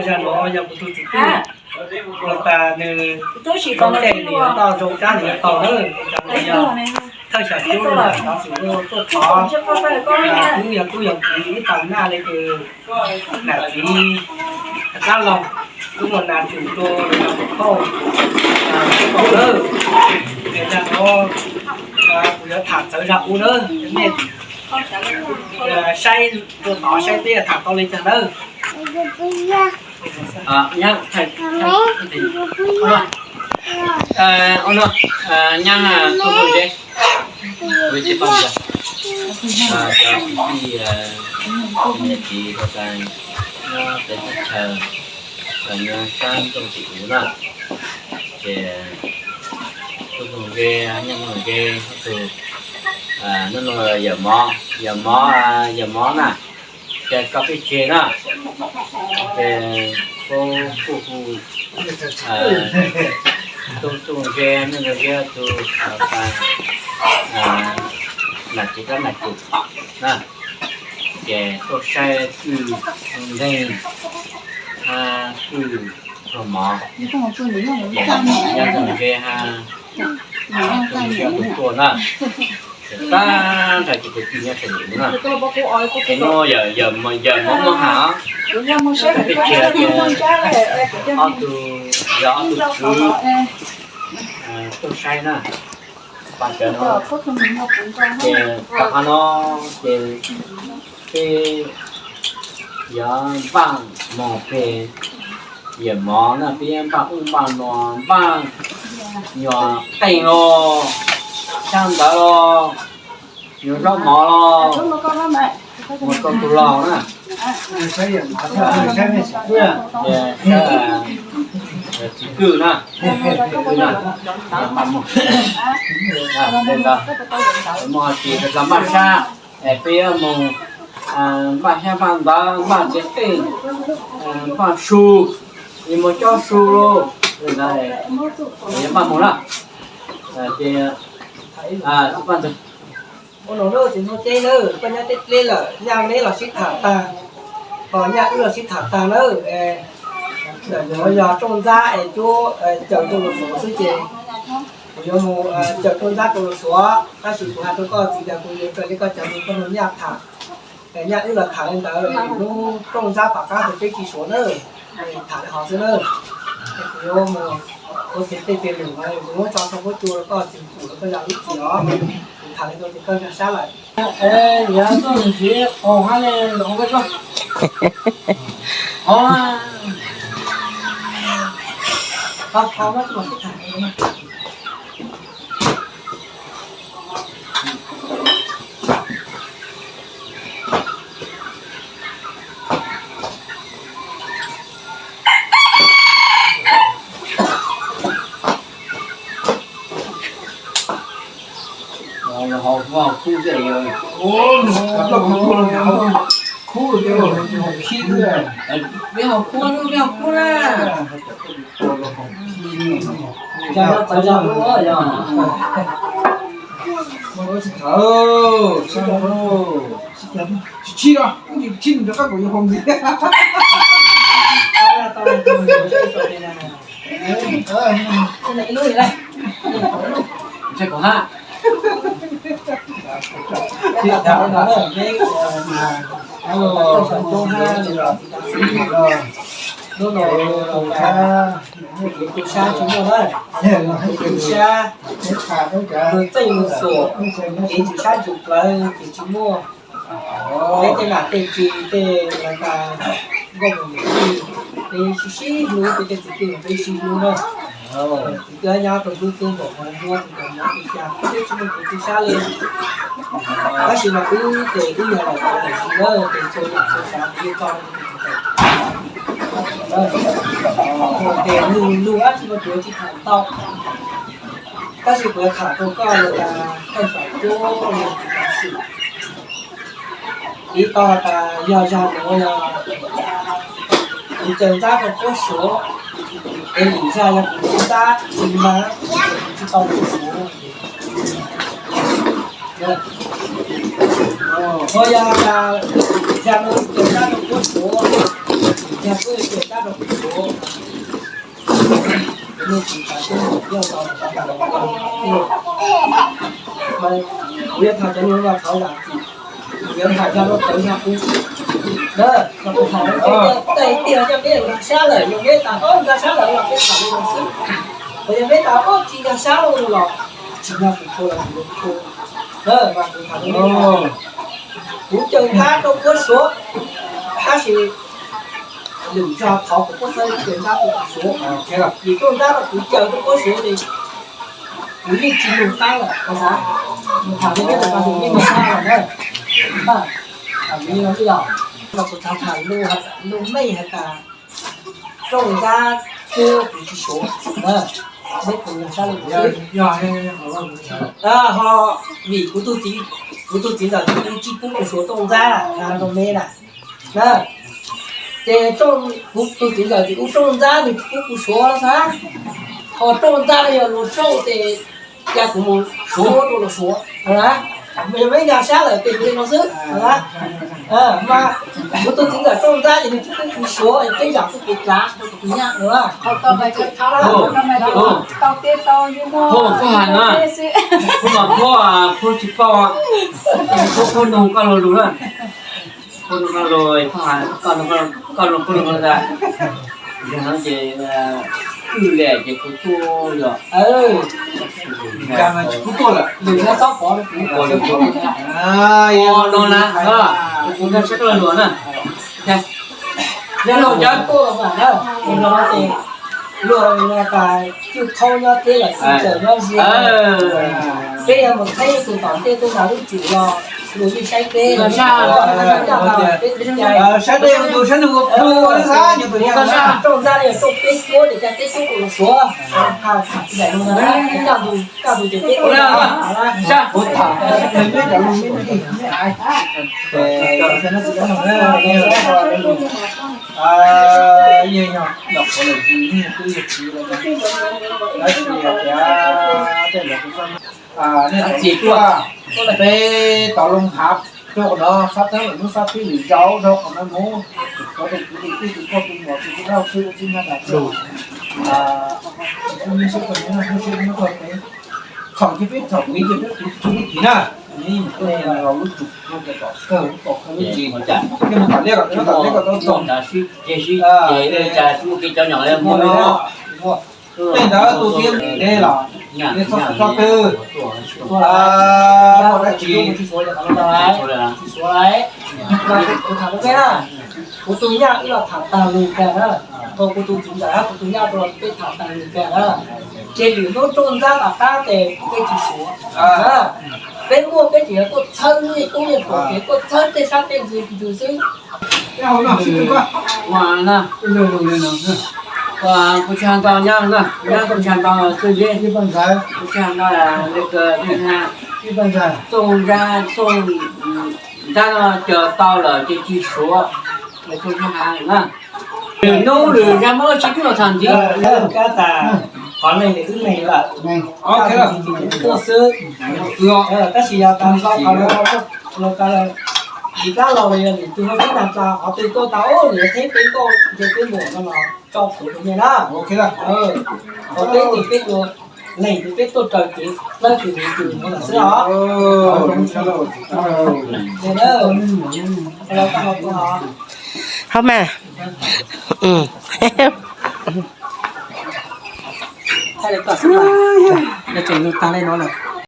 Zag nuav yog kuv tug txiv twj, tas nws zoo tej nws yuav noj zoo kab nws yuav tau nawb. Cov nuav yog thawj xyom cub lawm, cov xwm tuaj thov tub yog tub yog kiv ib tag naj le ces nam txiv qab laug tub muaj nas tsum rua cov pum thauj tub kaus nawb. Ces zag nuav kuv yuav tham txawv zag u nawb, nej saib rua tod saib peb yuav tham tau le caag nawb. Nyab, nyab tub tug ntse, kuv tsis paub cov kwv tij, niam txiv rau tas nyob teb chaws, nyob sab nroog tim kuv na, ces tub tug ntse, nyab tub tug ntse, tug nub nua yawm mov, yawm mov, yawm mov na, ces koj peb tseg na, ces kuv kuj hu tub tug ntse, nyab tug ntse, tug nas tsuv kab nas tsuv na, ces tuaj saib kwj nkeeg hab kwj tug mov, ces nyab tug ntse hab tug ntse tuaj na. Ces tag nrho ces kwv tij nyob sab nraud na, ces nub yawm mov muab has, peb tseg ob tug, yog ob tug kwv tuaj saib na. Pab cov no, ces tom qab no ces peb yuav npaj moog peg yawm mov na, peb yuav npaj ub npaj no, npaj nyuag qeej los, xyab ntawv los, nyuag zaub mov los, mus rau tug laug na, txiv kwj na, kwj na, npaj moog, ntawd, moog has tsis tas npaj sab, peb yuav moog npaj xyab npaj ntawv, npaj txiv qeej, npaj su, yuav moog cob su lug, ntawd yuav npaj moog na. Ces ua nuav nawb, txiv Hmoob Ceb nawb, koj nyob dleb dleb lawm, nyaj neb los sib tham tag, hos nyaj wb los sib tham tag nawb. Ntawm nuav yog rooj ntxab es cuab cawm rau lug suav xwb ces kuv yuav mus cawm rooj ntxab rau lug suav, tab sis kuv has rau koj txiv tas kuv yuav raws li koj cov lug koj lug nyaj tham. Nyaj wb los tham li ntawd, lub rooj ntxab tom qab tes peb tsi suav nawb, tham li hov xwb nawb. Es kuv yuav mus ua tej peg lug, kuv muab tso txog huab cua rau koj txiv pum rau koj zam lub txim os. Kuv tham li ntawd ces koj nkag sab lawm. Yog tuaj nws tsis qaug hab le los koj tso. Qhov qhov muab tso mas sib tham. Peb haus kub, peb haus kub na. Tsis tshib os, tsis tshib rov qab kuv yuav haus ntxiv. Ntshai kuv hab. Hnub no kuv tu sab tsis muaj na, kuv tu sab, luag txeej luag xum, kev tswm sab tswm plawv ces tsis muaj. Peb tej nam tej txiv tej los tas nkauj muam niam txiv, peb sib sib hlub, peb tej txiv twj peb sib hlub na. Txiv twj nyob rau lub teb npaum no nyob rau cov nyob teb chaws peb tsis muaj kev tu sab li. Tab sis mas wb ces wb yog laus tod lawm na, ces txhua yam txhua tsav kuv yeej tso rau tus txiv ntxawm. Ces nug nug dab tsi no kuv tsis tham tau, tab sis kuv yuav tham rau koj los tas thawj xyom cuab los tas xwm. Ib tog tas yog zag nuav yog kuv cawm ntab rau puab suav, es lwm zag yog kuv ntab tsis mag, kuv tsis tau mus suav. Ho yog tas zag nuav kuv cawm ntab rau puab suav, Yog kuv yuav cog dab rau kuv Suav, nej tsis tas kuv yog tau tas tas los, mas kuv yuav tham cov lus no thov zam txim, kuv yuav tham zaj no tawv zaj qub. Na, no kuv tham tej tiag coj peb nkag sab lawm, yog peb tas ob nkag sab lawm los peb tham li no xwb. Los yog peb tas ob tsis nkag sab los tsis yog kuv thua los kuv yuav thua. Na, mas kuv tham li no, kuv cog dab rau puab Suav, tab sis lwm zaug thov kom puab txhawb cog dab rau kuv Suav, vim rooj dab no kuv cog rau puab Suav ces kuv yeej tsis nug qaab lawm, koj xav, mus tham li peb tus pas tus yeej mus sab lawm na. Tham li no xwb yog, no kuv tham tham lus meej has tas rooj dab cuab kuv tsis Suav, peb tus nkag sab li kuv xwb. Ho vim kuv tus txiv, kuv tus txiv ntxawm tsis pub kuv Suav rooj dab na, rau me na. Na, ces kuv tus txiv ntxawm tsis pub rooj dab, nws tsis pub kuv Suav xav, ho rooj dab no yog luag rooj ces ca kuv mus Suav rau luag Suav na. Yog peb nkag sab lawm ces li no xwb na. Mas kuv tus txiv ntxawm rooj dab ces nws tsis pub kuv Suav, peb zam txuj kev tsav rau kuv tus nyab na. Phooj Hais na, phooj mas phooj, phooj tsis paub, phooj, phooj nug koj lus lus na. Phooj nug koj lus, phooj hais koj lus, phooj nug koj lus tas. Yog no ces wb liam ces kuv tuaj yog, tsis pub tuaj lawm, lwm zaug txhob pov rau kuv. No na, kuv nkag sab koj lus na. Yog no cov tuaj los mas na, no ces luag tas cwj qhov nyob teb los tsis txawm nyob ntsia. Peb yog mus thaij tus tom ntej tuaj tas lub tsum los luag yeej saib peb. Saib dej tus saib nws ua pug xab nyuag tus yog rooj dab li rooj peb cuab ces ca peb cuab ua Suav. Tsis daim no, kaj tus, kaj tus ces peb ua. Nej txiv tuaj, peb tau loo hav rau qhov no, sab teeb lwm hnub sab pib lwm zaus rau qhov no mus, kuv tus kwv tus tij tus pog tus muam tus dab xwb tsis nyob tas, tsis pub nyob sab tod, nyob sab tod, thaum twg peb thaum kwv ces peb kwv tsis pub peb kwv na, lub tsum no ces tom kawg lub tom kawg lub tsis, nej mus tom liaj kom tau tom liaj kom tau tom. Tej ntawd tus txiv deb los nej txhob txhob twg, muaj dab tsi tsis suav lawm. Kuv tus nyab wb los tham tag lus kag na, thaum kuv tus txiv ntxawm hab kuv tus nyab tuaj los peb tham tag lus kag na, ces lwm hnub rooj ntab tom qab ces peb tsis suav. Peb muaj peb tseem yuav tuaj txhawb nej tub nej pom kev, tuaj txhawb tej sab tej ntsws xwb. Kuv tsis hais ntau nyab na, nyab kuv tsis hais ntau xwb, kuv tsis hais ntau li, txooj ntab, txooj ntab no cog tau lawm ces tsis suav, txooj ntab na. Lwm hnub lwm zag muab tsis pub los tham ntxiv. Kab tas qhov neeg wb neeg lawm, tuaj xwb. Tab sis yog tas qhov los tas, yim dab laug los yog lwm tus no peb tag tas qhov twg tuaj tas ub nws yuav theb peb nkauj nce peb npuam no los tso kuv tus me na. Qhov peb tus peb tus leeg tus peb tuaj raws kev dawb tswv tus tus no lawm xwb os. Hab mas. Tseem lug tag li no lawm.